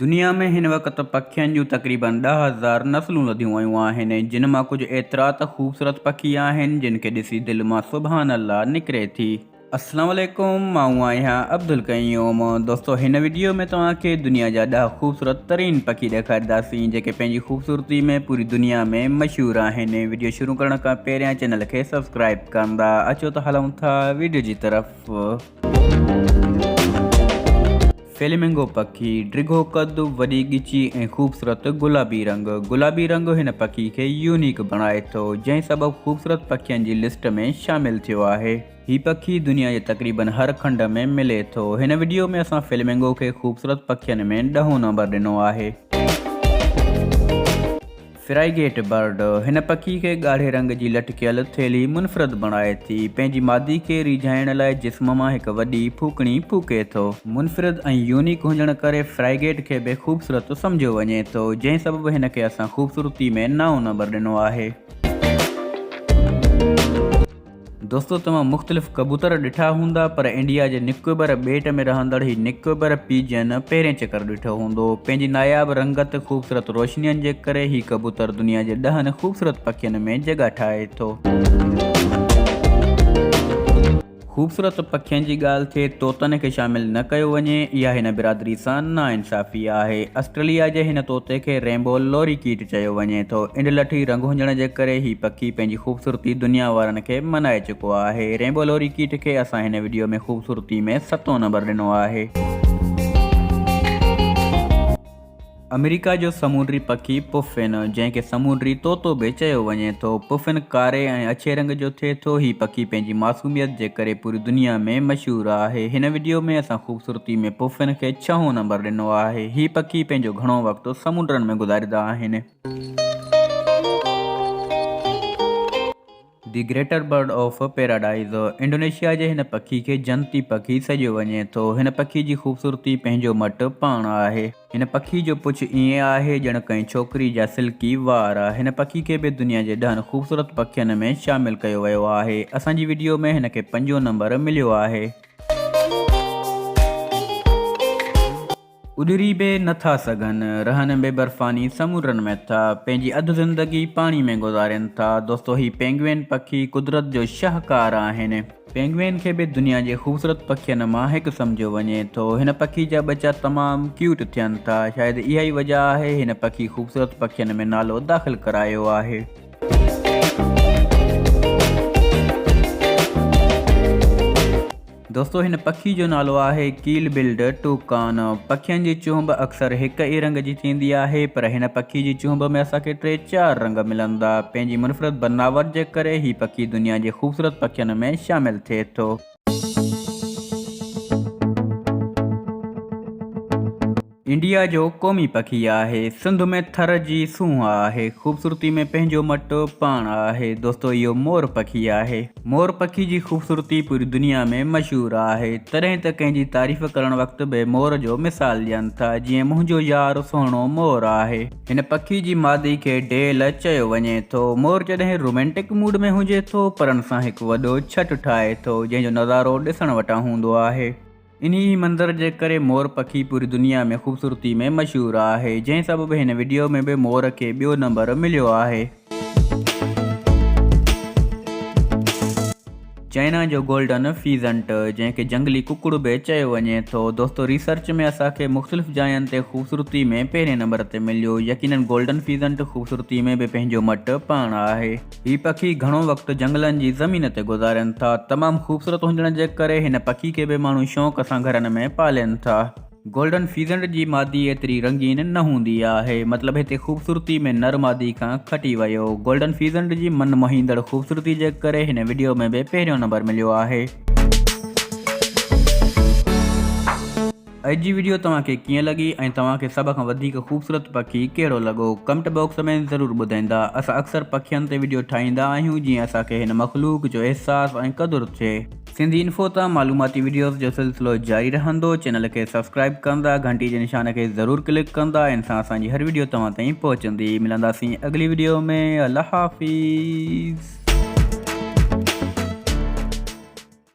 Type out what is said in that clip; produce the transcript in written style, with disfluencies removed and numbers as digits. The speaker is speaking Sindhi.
دنيا ۾ هن وقت پکين جون تقريبن 10,000 نسلون لڌيون ويون آهن، جن مان ڪجهه ايترا ته خوبصورت پکي آهن، جن کي ڏسي دل مان سبحان الله نڪري ٿي. السلام عليڪم آئون آهيان عبدالقيوم دوستو هن وڊيو ۾ توهان کي دنيا جا 10 خوبصورت ترين پکي ڏيکارينداسين جيڪي پنهنجي خوبصورتي ۾ پوري دنيا ۾ مشهور آهن وڊيو شروع ڪرڻ کان پهريان چينل کي سبسڪرائب ڪندا اچو ته هلون ٿا وڊيو جي طرف. فليمنگو پکي، ڊگهو قد، وڏي ڳچي ۽ خوبصورت گلابي رنگ. گلابي رنگ هن پکي کي يونيڪ بڻائي ٿو، جنهن سبب خوبصورت پکين جي لسٽ ۾ شامل ٿيو آهي. هي پکي دنيا جي تقريبن هر کنڊ ۾ ملي ٿو. هن وڊيو ۾ اسان فليمنگو کي خوبصورت پکين ۾ ڏهون نمبر ڏنو آهي. فرائيگيٽ برڊ، هن پکي کي ڳاڙهي رنگ جي لٽڪيل ٿيلهي منفرد بڻائي ٿي. پنهنجي مادي کي ريجهائڻ لاء جسم مان هڪ وڏي ڦوڪڻي ڦوڪي ٿو. منفرد ۽ يونيڪ هجڻ ڪري فرائيگيٽ کي به خوبصورت سمجهيو وڃي ٿو، جنهن سبب هن کي اسان خوبصورتي ۾ نائون نمبر ڏنو آهي. دوستو توهان مختلف ڪبوتر ڏٺا هوندا پر انڊيا جي نڪوبر ٻيٽ ۾ رهندڙ هي نڪوبر پيجن پهرين چڪر ڏٺو هوندو. پنهنجي ناياب رنگت، خوبصورت روشنين جي ڪري هي ڪبوتر دنيا جي ڏهن خوبصورت پکين ۾ جڳهه ٺاهي ٿو. خوبصورت پکين جي ڳالهه ٿئي طوطن کي شامل نه ڪيو وڃي اها هن برادري سان ناانصافي آهي. آسٽريليا جي هن طوطي کي رينبو لوريڪيٽ چيو وڃي ٿو. انڊلٺي رنگ هجڻ جي ڪري هي پکي پنهنجي خوبصورتي دنيا وارن کي منائي چڪو آهي. رينبو لوريڪيٽ کي اسان هن وڊيو ۾ خوبصورتي ۾ ستون نمبر ڏنو آهي. آمريڪا جو سمونڊي پکي پفن، جنهن کي سمونڊي طوطو به چيو وڃي ٿو. پفن ڪاري ۽ اڇي رنگ جو ٿئي ٿو. هي پکي پنهنجي معصوميت جي ڪري پوري دنيا ۾ مشهور آهي. هن وڊيو ۾ اسان خوبصورتي ۾ پفن کي ڇهون نمبر ڏنو آهي. هي پکي پنهنجو گهڻو وقت سمونڊن ۾ گذاريندا آهن. The greater bird of paradise, Indonesia جي هن پکي کي جنتي پکي سڏيو وڃي ٿو. هن پکي جي خوبصورتي پنهنجو مٽ پاڻ آهي. هن پکي جو پڇ ائين آهي ڄڻ ڪنهن ڇوڪري جا سلڪي وار. هن پکي کي به دنيا جي ڏهن خوبصورت پکين ۾ شامل ڪيو ويو آهي. اسان جي وڊيو ۾ هن کي پنجون نمبر مليو آهي. اڏري به نه ٿا سگهن، رهن به برفاني سمنڊن ۾ ٿا، پنهنجي اڌ زندگي پاڻي ۾ گذارين ٿا. دوستو هي پينگوين پکي قدرت جو شاهڪار آهن. پينگوين کي به دنيا جي خوبصورت پکين مان هڪ سمجهيو وڃي ٿو. هن پکي جا ٻچا تمام ڪيوٽ ٿين ٿا. شايد اها ئي وجهه آهي هن پکي خوبصورت پکين ۾ نالو داخل ڪرايو آهي. دوستو هن پکي جو نالو آهي ڪيل بلڊ ٽوڪان. پکين جي چهنب اڪثر هڪ ئي رنگ جي ٿيندي آهي پر هن پکي جي چهنب ۾ اسان کي ٽي چار رنگ ملندا. پنهنجي منفرد بناوٽ جي ڪري هي پکي دنيا جي خوبصورت پکين ۾ شامل ٿئي ٿو. انڊيا جو قومي پکي آهي. سنڌ ۾ ٿر جي سونهن آهي. خوبصورتي ۾ پنهنجو مٽ پاڻ آهي. دوستو اهو مور پکي آهي. مور پکي جي خوبصورتي پوري دنيا ۾ مشهور آهي. تڏهن ته ڪنهن جي تعريف ڪرڻ وقت به مور جو مثال ڏين ٿا. جيئن منهنجو يار سهڻو مور آهي. هن پکي جي مادي کي ڊيل چيو وڃي ٿو. مور جڏهن رومينٽڪ موڊ ۾ هجي ٿو پرن سان هڪ وڏو ڇٽ ٺاهي ٿو جنهن جو نظارو ڏسڻ وٽان هوندو آهي. انهي ئي منظر جي ڪري مور پکي پوري دنيا ۾ خوبصورتي ۾ مشهور آهي جنهن سبب هن وڊيو ۾ به مور کي ٻيو نمبر مليو آهي. چائنا جو گولڊن فيزنٽ جنهن کي جهنگلي ڪڪڙ به چيو وڃي ٿو دوستو ريسرچ ۾ اسان کي مختلف جاين تي خوبصورتي ۾ پهرين نمبر تي مليو يقينن گولڊن فيزنٽ خوبصورتي ۾ به پنهنجو مٽ پاڻ آهي. هي پکي گهڻو وقت جهنگلن جي زمين تي گذارين ٿا. تمام خوبصورت هجڻ جي ڪري هن پکي کي به ماڻهو شوق سان گهرن ۾ پالين ٿا. گولڊن فيزنٽ جي مادي ايتري رنگين نه هوندي آهي. مطلب هتي خوبصورتي ۾ نر مادي کان کٽي ويو. گولڊن فيزنٽ جي من موهيندڙ خوبصورتي جي ڪري هن وڊيو ۾ به پهريون نمبر مليو آهي. اڄ جي وڊيو توهان کي ڪيئن لڳي ۽ توهان کي سڀ کان وڌيڪ خوبصورت پکي ڪهڙو لڳو ڪمٽ باڪس ۾ ضرور ٻڌائيندا اسان اڪثر پکين تي وڊيو ٺاهيندا آهيون جيئن اسان کي هن مخلوق جو احساس ۽ قدر ٿئي. سنڌي انفو تان معلوماتي وڊيوز جو سلسلو جاري رهندو چينل کي سبسڪرائب ڪندا گهنٽي جي نشان کي ضرور ڪلڪ ڪندا ان سان اسان جي هر وڊيو توهان تائين پهچندي ملنداسين اڳلي وڊيو ۾ الله حافظ.